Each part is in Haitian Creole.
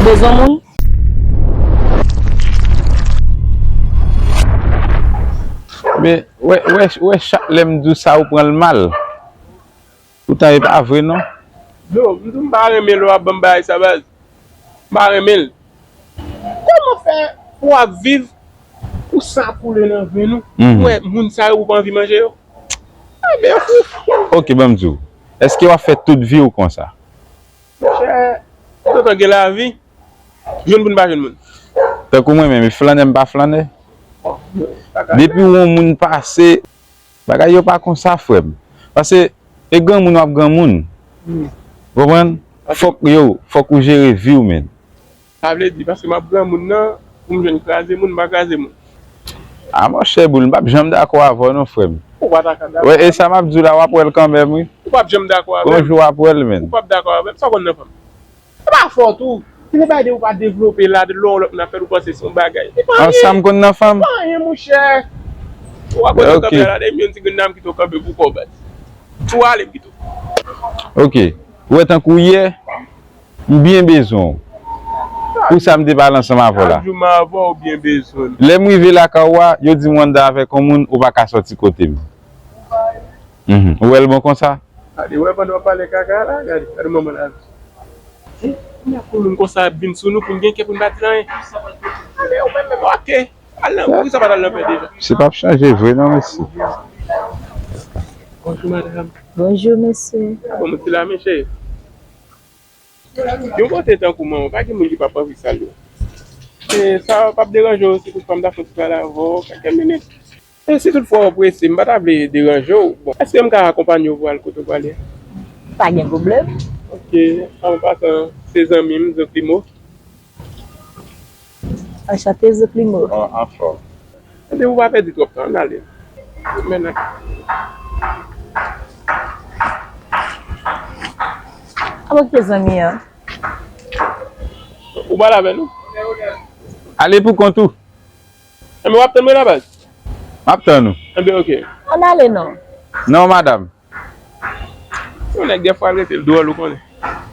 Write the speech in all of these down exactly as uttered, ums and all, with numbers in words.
Bezwen moun. Men, wè, wè, wè, chak lè m di w sa, ou pran l mal. Poutan, e pa vre, non. Non, m di w m pa renmen lè w ap ban m bagay sa, baz. M pa renmen l. Kòman fè pou w ap viv, pou san ap koule nan venn ou, mhm, pou wè moun sa yo, ou pa anvi manje yo? A, men fou. Ok, ban m di w. Èske w ap fè tout vi w konsa? Monchè, toutan gen lavi, jwenn moun pa jwenn moun. Tankou mwen menm, flannè m pa flannè. Depi w wè yon moun pase, bagay yo pa konsa, frè m. Paske e granmoun w ap granmoun. Hmm. Ou konprann? Ok. Fòk yo, fòk ou jere vi w, menn. Sa vle di, paske m ap granmoun nan, pou m jwenn kraze moun, m pa kraze moun. A, monchè Boul, m p ap janm dakò avè w non, frè m. Ou pa ta ka dakò. Wè, e sa m ap di w la, w ap wè l kanmenm, wi. Ou p ap janm dakò avè m. Yon jou w ap wè l, menn. Ou p ap dakò avè m. Sa w konn nan fanm? Se pa fòt ou. Se de bagay de ou pa devlope la, de lè yon lòt moun ap fè l, ou panse se yon bagay. Se pa anyen. An, sa m konn nan fanm? Se pa anyen, monchè. Ou pa konn nan kanpe la, de yon ti grenn dam kite w kanpe pou kò, baz. Tou ale m kite w. Ok. Ou wè tankou yè, m byen bezwen w. Pou sa m te pale ansanm avè w la. Chak jou m avè w, byen bezwen m. Lè m rive lakay ou a, yo di m w anndan avèk yon moun, ou pa ka sòti kote m. Mhm. Ou wè l bon konsa? Gade, wè pandan w ap pale kaka la, gade, gade manman la. Eh, kounya pou moun konsa ap vin sou nou, pou n gen kè pou n pa di l anyen. Ale, ou menm menm, ok. Al nan, poukisa w pa t al nan pè deja? Se p ap chanje vre non, mesye. Bonjou, madanm. Bonjou, mesye. Bon, mwen se la, men cheri. Yon kote tankou mwen, pa gen moun ki p ap anvi salye w. E sa p ap deranje w si toutfwa m ta fè yon ti pale avè w, kèk minit? E si toutfwa w prese, m pa ta vle deranje w. Bon, èske m ka akonpanye w pou al kote w prale a? Pa gen pwoblèm. Ok, an pasan, se zanmi m, Zoklimo. Anchante, Zoklimo. An, anfòm. Ebyen, ou pa pèdi twòp tan, ann ale. Men nan. Ap okipe zanmi an. Ou pale avè nou? Ale pou kont ou. Enben, w ap tann mwen la, baz? M ap tann ou. Enben, ok. Ann ale non. Non, madanm. Yon nèg dèfwa rete l dwòl, ou konnen.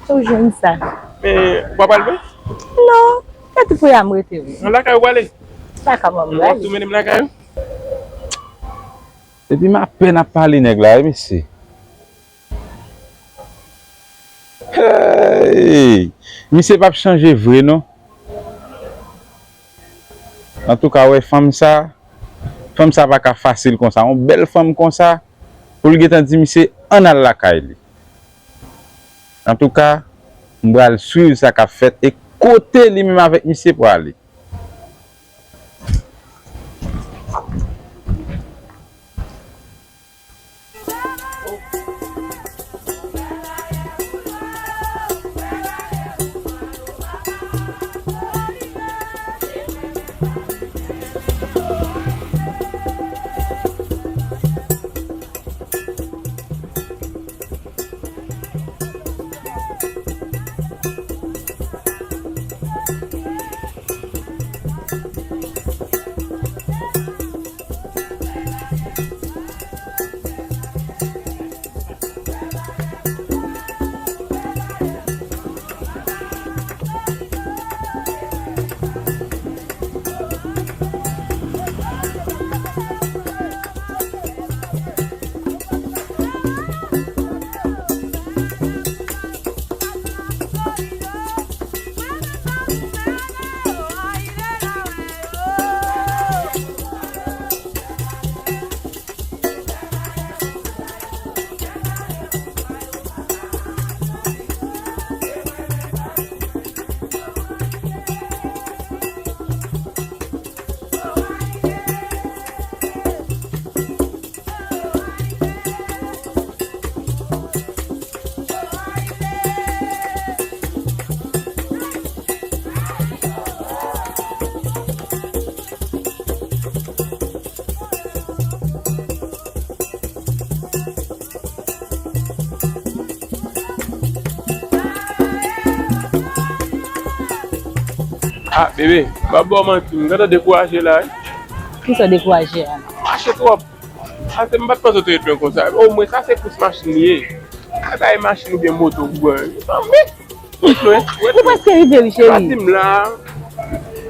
Ou jwenn sa. Men, ou pa pral vre? Non. Kèt ou pou y a m rete, wi. Nan lakay ou prale? Lakay mwen m prale. Ou ap tou mennen m lakay ou? Epi m apèn ap pale nèg la, wi, mesye. Hey! Misye p ap chanje vre, non. Antouka, wè fanm sa, fanm sa pa ka fasil konsa. Yon bèl fanm konsa, pou l gentan di misye, ann al lakay li. Antouka, m pral swiv sa k ap fèt e kote li menm avèk misye prale. Ah, bebe, m ap ba w manti, m gentan dekouraje la, wi. Kisa w dekouraje a? Mache twòp. Ase m pa t panse w te ret lwen konsa. Omwen, sa se kous machin li ye. Sa pa e machin oubyen moto pou bwè. Sanble. Ou prèske rive wi, cheri. Pati m la.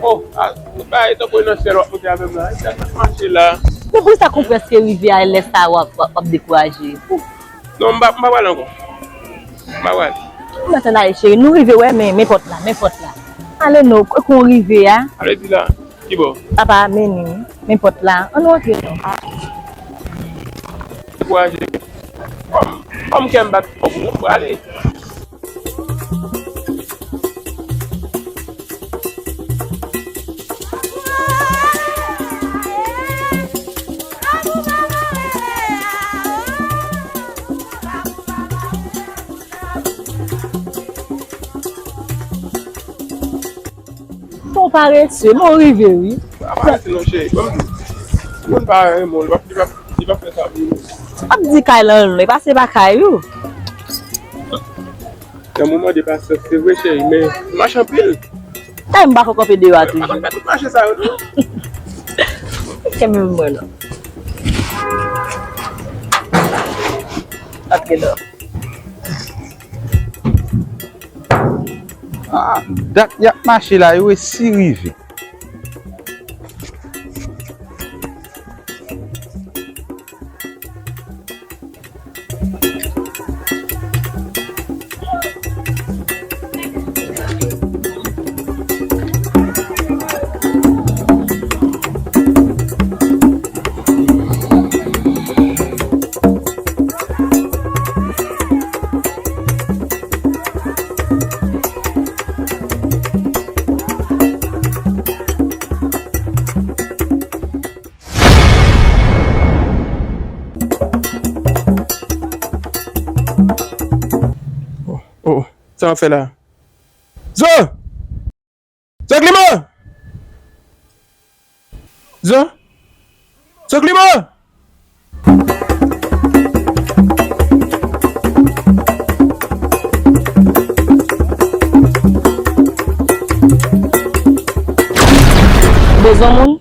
Oh, a, bay tankou nan syèl w ap monte avè m la. Sa k ap mache la? Men poukisa w prèske rive a lè sa w ap, w ap, w ap dekouraje? Non, m pa, m pa pral ankò. M pa pral. Mwen tann ale cheri, nou rive wè, men, men pòt la, men pòt la. Ale non, kote w rive a? Ale di la. Ki bò? Papa, men ni, men pòt la. Ann rantre non. Dekouraje. Kòm, kòm kè m bat fò pou ou, prale. Bon parese, bon rive wi. Pa parese non cheri, ban m di. Moun pa renmen w, li p ap, li p ap, li p ap fè sa pou ou. Ap di kay lan, li pase pa kay ou. Nan moman de pasyans, se vre cheri, men mache anpil. Kay m pa fè kanpe deyò a toujou. Mwen pa konn fè tout mache sa yo tou. Kenbe mwen non. Ap gen lò. Ah, dat y ap mache la, yo resi rive. Oh, oh, sa w ap fè la? Zo! Zo Kliman! Zo? Zo Kliman! Bezwen moun?